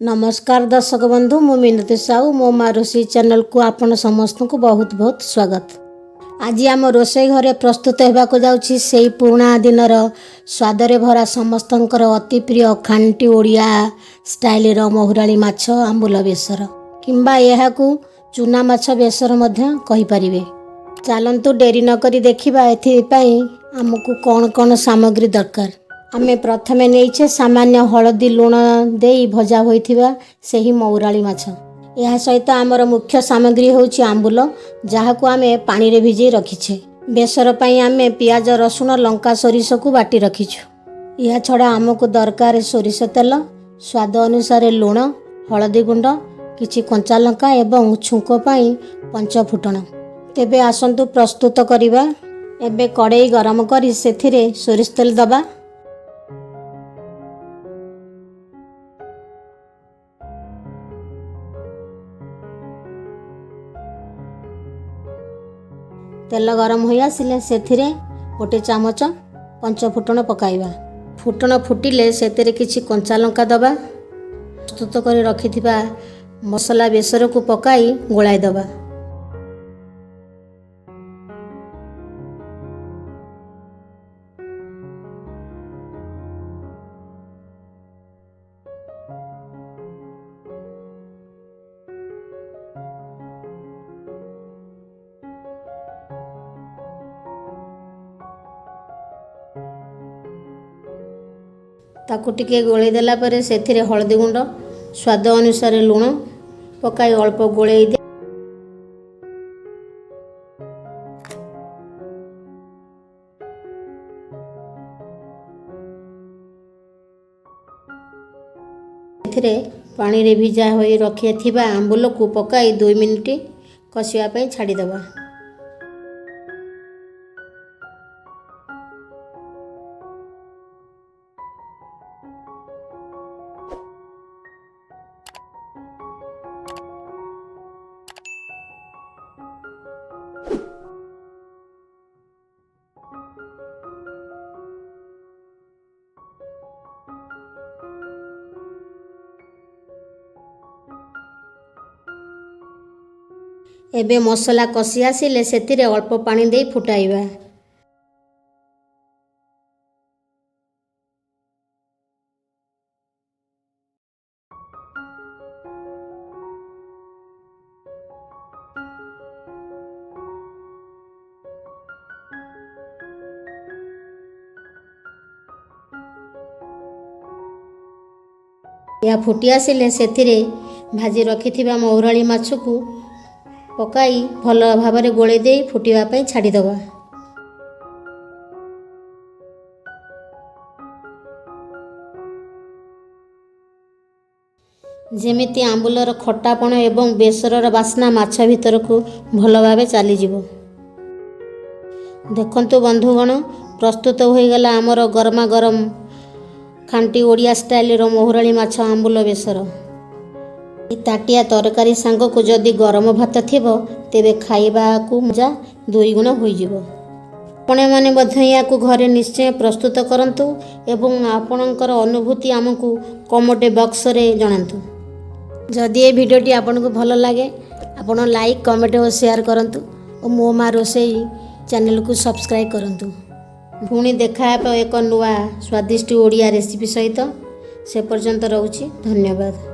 ନମସ୍କାର ଦର୍ଶକ ବନ୍ଧୁ, ମୁଁ ମିନତୀ ସାହୁ। ମୋ ମା ରୋଷେଇ ଚ୍ୟାନେଲକୁ ଆପଣ ସମସ୍ତଙ୍କୁ ବହୁତ ବହୁତ ସ୍ୱାଗତ। ଆଜି ଆମ ରୋଷେଇ ଘରେ ପ୍ରସ୍ତୁତ ହେବାକୁ ଯାଉଛି ସେଇ ପୁରୁଣା ଦିନର ସ୍ୱାଦରେ ଭରା ସମସ୍ତଙ୍କର ଅତି ପ୍ରିୟ ଖାଣ୍ଟି ଓଡ଼ିଆ ଷ୍ଟାଇଲର ମହୁରାଳି ମାଛ ଆମ୍ବୁଲ ବେସର, କିମ୍ବା ଏହାକୁ ଚୁନା ମାଛ ବେସର ମଧ୍ୟ କହିପାରିବେ। ଚାଲନ୍ତୁ, ଡେରି ନକରି ଦେଖିବା ଏଥିପାଇଁ ଆମକୁ କ'ଣ କ'ଣ ସାମଗ୍ରୀ ଦରକାର। ଆମେ ପ୍ରଥମେ ନେଇଛେ ସାମାନ୍ୟ ହଳଦୀ ଲୁଣ ଦେଇ ଭଜା ହୋଇଥିବା ସେହି ମଉରାଳି ମାଛ। ଏହା ସହିତ ଆମର ମୁଖ୍ୟ ସାମଗ୍ରୀ ହେଉଛି ଆମ୍ବୁଲ, ଯାହାକୁ ଆମେ ପାଣିରେ ଭିଜେଇ ରଖିଛେ। ବେସର ପାଇଁ ଆମେ ପିଆଜ, ରସୁଣ, ଲଙ୍କା, ସୋରିଷକୁ ବାଟି ରଖିଛୁ। ଏହା ଛଡ଼ା ଆମକୁ ଦରକାର ସୋରିଷ ତେଲ, ସ୍ୱାଦ ଅନୁସାରେ ଲୁଣ, ହଳଦୀ ଗୁଣ୍ଡ, କିଛି କଞ୍ଚା ଲଙ୍କା ଏବଂ ଛୁଙ୍କ ପାଇଁ ପଞ୍ଚଫୁଟଣ। ତେବେ ଆସନ୍ତୁ ପ୍ରସ୍ତୁତ କରିବା। ଏବେ କଡ଼େଇ ଗରମ କରି ସେଥିରେ ସୋରିଷ ତେଲ ଦେବା। ତେଲ ଗରମ ହୋଇ ଆସିଲେ ସେଥିରେ ଗୋଟେ ଚାମଚ ପଞ୍ଚଫୁଟଣ ପକାଇବା। ଫୁଟଣ ଫୁଟିଲେ ସେଥିରେ କିଛି କଞ୍ଚା ଲଙ୍କା ଦେବା। ପ୍ରସ୍ତୁତ କରି ରଖିଥିବା ମସଲା ବେସରକୁ ପକାଇ ଗୋଳାଇ ଦେବା। ତାକୁ ଟିକେ ଗୋଳେଇ ଦେଲା ପରେ ସେଥିରେ ହଳଦୀ ଗୁଣ୍ଡ, ସ୍ୱାଦ ଅନୁସାରେ ଲୁଣ ପକାଇ ଅଳ୍ପ ଗୋଳେଇ ଦେଇ ଏଥିରେ ପାଣିରେ ଭିଜା ହୋଇ ରଖିଥିବା ଆମ୍ବୁଲକୁ ପକାଇ 2 ମିନିଟ୍ କଷିବା ପାଇଁ ଛାଡ଼ିଦେବା। ଏବେ ମସଲା କଷି ଆସିଲେ ସେଥିରେ ଅଳ୍ପ ପାଣି ଦେଇ ଫୁଟାଇବା। ଏହା ଫୁଟି ଆସିଲେ ସେଥିରେ ଭାଜି ରଖିଥିବା ମହୁରାଳି ମାଛକୁ ପକାଇ ଭଲ ଭାବରେ ଗୋଳେଇ ଦେଇ ଫୁଟିବା ପାଇଁ ଛାଡ଼ିଦେବା। ଯେମିତି ଆମ୍ବୁଲର ଖଟାପଣ ଏବଂ ବେସରର ବାସ୍ନା ମାଛ ଭିତରକୁ ଭଲ ଭାବେ ଚାଲିଯିବ। ଦେଖନ୍ତୁ ବନ୍ଧୁଗଣ, ପ୍ରସ୍ତୁତ ହୋଇଗଲା ଆମର ଗରମା ଗରମ ଖାଣ୍ଟି ଓଡ଼ିଆ ଷ୍ଟାଇଲର ମହୁରାଳି ମାଛ ଆମ୍ବୁଲ ବେସର। ଏ ତାଟିଆ ତରକାରୀ ସାଙ୍ଗକୁ ଯଦି ଗରମ ଭାତ ଥିବ, ତେବେ ଖାଇବାକୁ ମଜା ଦୁଇଗୁଣ ହୋଇଯିବ। ଆପଣମାନେ ମଧ୍ୟ ଏହାକୁ ଘରେ ନିଶ୍ଚୟ ପ୍ରସ୍ତୁତ କରନ୍ତୁ ଏବଂ ଆପଣଙ୍କର ଅନୁଭୂତି ଆମକୁ କମେଣ୍ଟ ବକ୍ସରେ ଜଣାନ୍ତୁ। ଯଦି ଏ ଭିଡ଼ିଓଟି ଆପଣଙ୍କୁ ଭଲ ଲାଗେ, ଆପଣ ଲାଇକ୍, କମେଣ୍ଟ ଓ ସେୟାର କରନ୍ତୁ ଓ ମୋ ମା ରୋଷେଇ ଚ୍ୟାନେଲକୁ ସବସ୍କ୍ରାଇବ୍ କରନ୍ତୁ। ପୁଣି ଦେଖା ହେବ ଏକ ନୂଆ ସ୍ୱାଦିଷ୍ଟ ଓଡ଼ିଆ ରେସିପି ସହିତ। ସେ ପର୍ଯ୍ୟନ୍ତ ରହୁଛି, ଧନ୍ୟବାଦ।